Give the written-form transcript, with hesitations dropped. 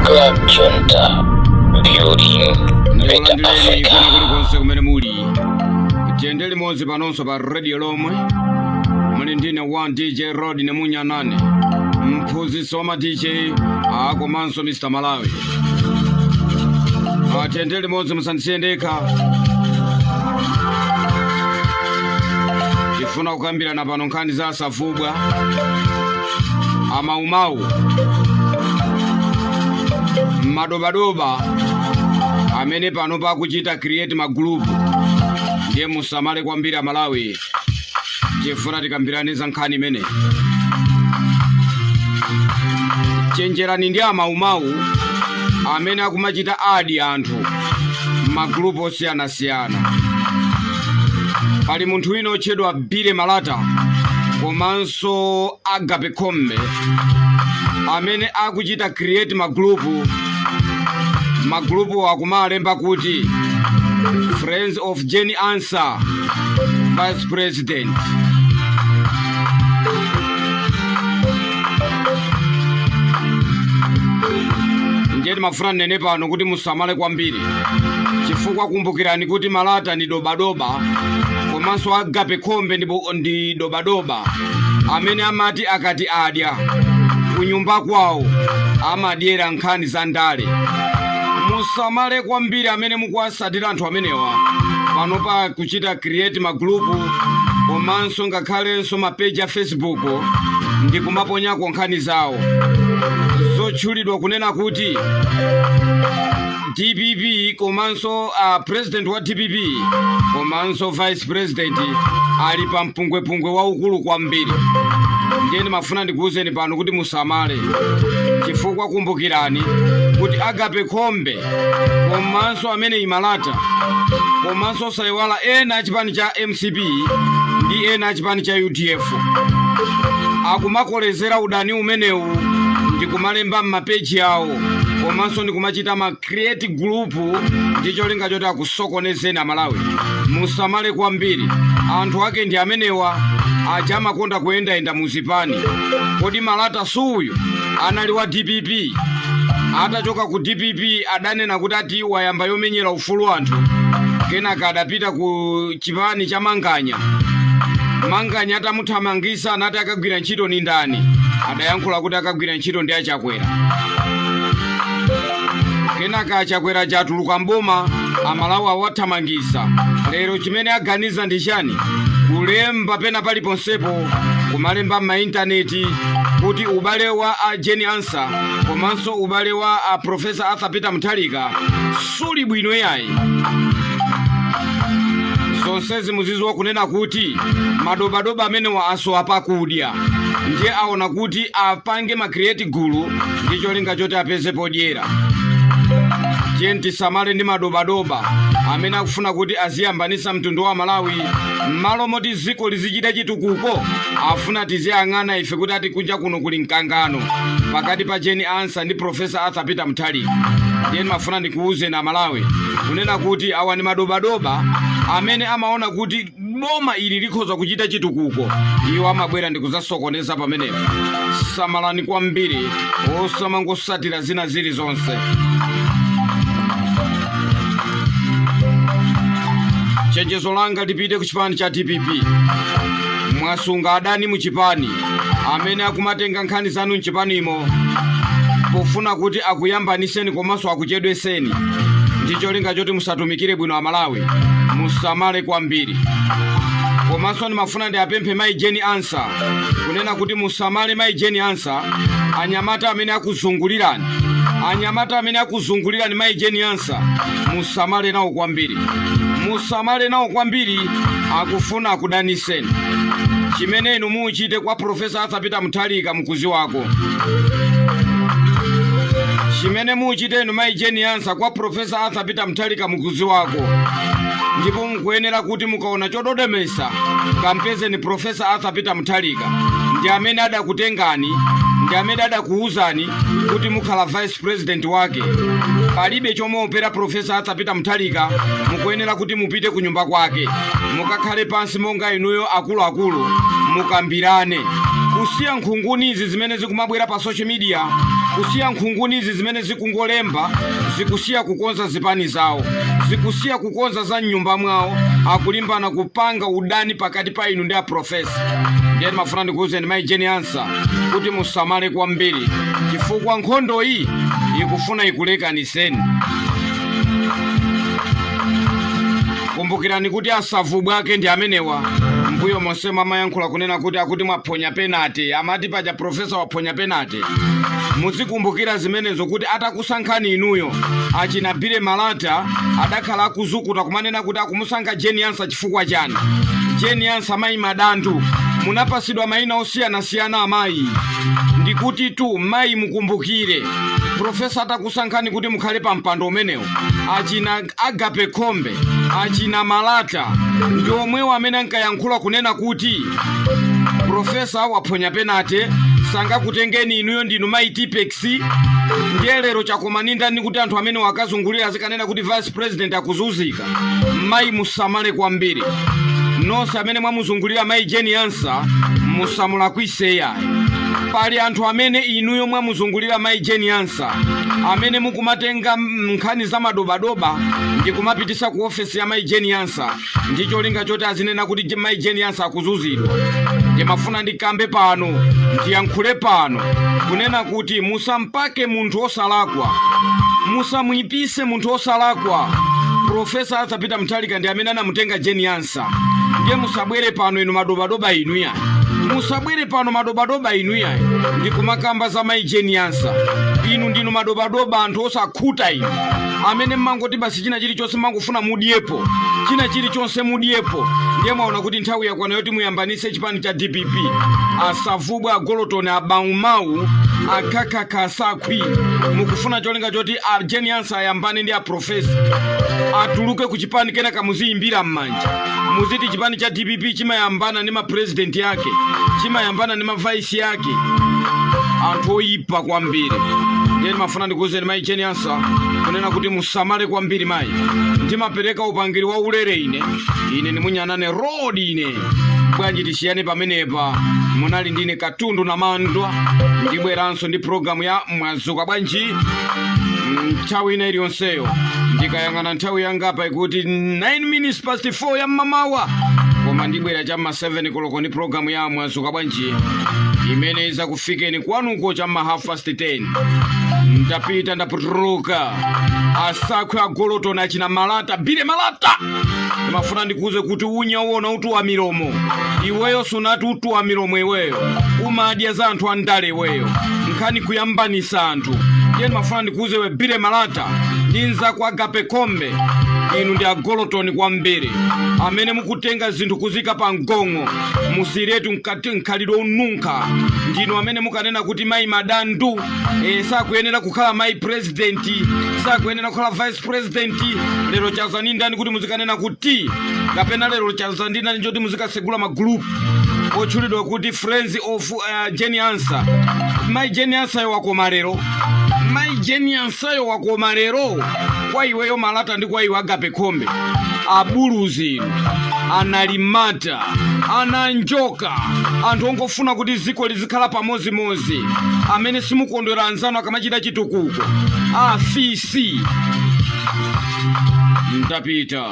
Club Junta, building better Ndikulandireni Africa. kwina kulikonse kumene muli. Tiyende limodzi panonso pa radio lomwe muli ndine 1 DJ Rod Nemunyanane, mphunzitsi wa ma DJ komanso Mr Malawi. Tiyende limodzi, musandisiye ndekha. Tifuna kukambirana pano nkhani za asavubwa, amaumau, madobadoba amene pano pakuchita create magulupu. Ndiye musamale kwambiri Amalawi, tifuna tikambirane za nkhani imene. Chenjerani ndi amaumau amene akumachita add anthu magulupu osiyanasiyana. Pali munthu wina otchedwa Bile Malata komanso Agape Khombe amene akuchita create magulupu. Magulupu akumalemba kuti Friends of Jane Ansah Vice President. Ndiye timafuna nene pano kuti musamale kwambiri, chifukwa kumbukirani kuti Malata ndi dobadoba komanso Agape Khombe ndi dobadoba amene amati akati adya kunyumba kwawo amadyera nkhani za ndale. Musamale kwambiri amene mukuwasatira anthu amenewa pano pa kuchita create magulupu komanso ngakhalenso mapeji a Facebook ndi kumaponyako nkhani zawo zotchulidwa kunena kuti DPP komanso president wa DPP komanso vice president ali pa mpungwepungwe waukulu kwambiri. Ndiye ndimafuna ndikuwuzeni pano kuti musamale, chifukwa kumbukirani kuti Agape Khombe komanso amene imalata komanso osayiwala ena achipani cha MCP ndi ena achipani cha UDF akumakolezera udani umenewu ndi kumalemba m'mapeji awo komanso ndi kumachita ma create group ndi cholinga choti akusokonezeni Amalawi. Musamale kwambiri, anthu ake ndi amenewa aja amakonda kuyendayenda muzipani. Kodi Malata suuyu anali wa DPP? Atachoka ku DPP adanena kuti ati wayamba yomenyera ufulu anthu, kenaka adapita ku chipani cha Manganya. Manganya atamuthamangisa anati akagwira ntchito ni ndani? Adayankhula kuti akagwira ntchito ndi Achakwera. Kenaka Achakwera chatuluka mboma, Amalawi awathamangisa. Lero chimene aganiza ndi chani? Kulemba pena paliponsepo, kumalemba m'maintaneti kuti ubale wa a Jane Ansah komanso ubale wa a Professor Arthur Peter Mutharika suli bwino yayi. Zonsezi muziziwa kunena kuti madobadoba amenewa asowa pakudya, ndiye aona kuti apange ma create gulu ndi cholinga choti apeze podyera. Tiye tisamale ndi madobadoba amene akufuna kuti aziyambanisa mtundu wa Malawi. M'malo moti dziko lizichita chitukuko, afuna tiziyang'ana ife kuti ati kunja kuno kuli mkangano pakati pa Jane Ansah ndi Professor Arthur Peter Mutharika. Ndiye ndimafuna ndikuwuzeni Amalawi kunena kuti awa ndi madobadoba amene amaona kuti boma ili likhoza kuchita chitukuko, iwo amabwera ndi kuzasokoneza pamenepo. Samalani kwambiri, osamangosatira zina zilizonse. Chenjezo langa lipite ku chipani cha DPP. Mwasunga adani mu chipani amene akumatenga nkhani zanu mchipanimo pofuna kuti akuyambaniseni komanso akuchedweseni ndi cholinga choti musatumikire bwino Amalawi. Musamale kwambiri. Komanso ndimafuna ndiapemphe mayi Jane Ansah kunena kuti musamale mayi Jane Ansah, anyamata amene akuzungulirani, anyamata amene akuzungulirani mayi Jane Ansah, musamale nawo kwambiri, musamale nawo kwambiri, akufuna akudaniseni. Chimene inu muchite kwa Professor Arthur Peter Mutharika mukuziwako. Chimene muchite inu mayi Jane Ansah kwa Professor Arthur Peter Mutharika mukuziwako, ndipo mukuyenera kuti mukaona chododomesa kampezeni Professor Arthur Peter Mutharika. Ndi amene adakutengani, ndi amene adakuwuzani kuti mukhala vice president wake. Palibe chomuopera Professor Arthur Peter Mutharika. Mukuyenera kuti mupite ku nyumba kwake, mukakhale pansi monga inuyo akuluakulu, mukambirane, kusiya nkhungunizi zimene zikumabwera pa social media. Kusiya nkhungunizi zimene zikungolemba, zikusiya kukonza zipani zawo, zikusiya kukonza za mnyumba mwawo, akulimbana kupanga udani pakati pa inu ndi aprofesa. Ndiye ndimafuna ndikuwuzeni, mayi Jane Ansah, kuti musamale kwambiri, chifukwa nkhondo iyi ikufuna ikulekaniseni. Kumbukirani kuti asavubwa ake ndi amenewa. Mbuyo monse mamayankhula kunena kuti akuti mwaphonya penate, amati paja profesa waphonya penate. Muzikumbukira zimenezo, kuti atakusankhani inuyo, achina Billy Malata adakhala akuzukuta kumanena kuti akumusankha Jane Ansah chifukwa chani? Jane Ansah, mayi Madandu, munapasidwa mayina osiyanasiyana amayi. Ndikuti tu mayi, mukumbukire, profesa atakusankhani kuti mukhale pa mpando umenewo, achina Agape Khombe, achina Malata ndi omwewo amene ankayankhula kunena kuti profesa waphonya penate, sangakutengeni inuyo, ndinu mayi Tipex. Ndiye lero chakomani ndani kuti anthu amene wakazungulira azikanena kuti vice president akuzunzika? Mayi, musamale kwambiri. Nonse amene mwamuzungulira mayi Jane Ansah, musamulakwise yayi. Pali anthu amene inuyo mwamuzungulira mayi Jane Ansah, amene mukumatenga nkhani za madobadoba ndi kumapitisa ku ofesi ya mayi Jane Ansah ndi cholinga choti azinena kuti mayi Jane Ansah akuzunzidwa. Ndimafuna ndikambe pano, ndiyankhule pano kunena kuti musampake munthu osalakwa, musamuyipise munthu osalakwa. Profesa Arthur Peter Mutharika ndi amene anamutenga Jane Ansah. Ndiye musabwere pano inu madobadoba inu yayi, musabwere pano madobadoba inu yayi ndikumakamba za mayi Jane Ansah. Inu ndinu madobadoba, anthu osakhuta inu, amene mmangoti basi china chilichonse mmangofuna mudyepo, china chilichonse mudyepo. Ndiye mwaona kuti nthawi yakwana yoti muyambanise chipani cha DPP. Asavubwa, agolotoni, abaumau, akhakakha, asakhwi, mukufuna cholinga choti a Jane Ansah ayambane ndi aprofesa, atuluke ku chipani, kenaka muziyimbira m'manja, muziti chipani cha DPP chimayambana ndi mapurezidenti yake, chimayambana ndi mavaisi yake. Anthu oyipa kwambiri. Ndiye ndimafuna ndikuwuzeni, mayi Jane Ansah, kunena kuti musamale kwambiri mayi. Ndimapereka upangiri wa ulere ine. Ine ndimunyanane road ine. Bwanji tisiyane pamenepa? Munali ndine Katundu na Mandwa. Ndibweranso ndi programu ya Mwazuka Bwanji nthawi ina iliyonseyo. Ndikayang'ana nthawi yangapa ikuti 9 minutes past 4 ya mmamawa, koma ndibwera chamma 7 koloko ndi programu ya Mwazuka Bwanji imene izakufikeni kwanuko chamma half past 10. Ndapita, ndaputuluka. Asakhwe, agolotona, achina Malata, Billy Malata, ndimafuna ndikuuze kuti unya uwona utuwa milomo. Iweyo sunati utuwa milomo, iweyo umadya za anthu andale, iweyo nkhani kuyambanisa anthu. Ndiye ndimafuna ndikuuze we Billy Malata ndi nzako Agape Khombe, inu ndi agolotoni kwambiri amene mukutenga zinthu kuzika pa mgong'o. Musiretu mkati mkhalidwe ununkha. Ndinu amene mukanena kuti mayi Madandu sakuyenera kukhala mayi president, sakuyenera kukhala vice president. Lero chazani ndani kuti muzikanena kuti, kapena lero chazani ndani choti muzikasegula magroup otchulidwa kuti Friends of Jane Ansah? Mayi Jane Ansah yo wakoma lero, mayi Jane Ansah yo wakoma lero kwa iweyo Malata ndi kwa iwe Agape Khombe. Abuluzi inu, analimata, ananjoka, anthu ongofuna kuti dziko lizikhala pamozimozi, amene simukondwera anzanu akamachita chitukuko, afisi. Ndapita.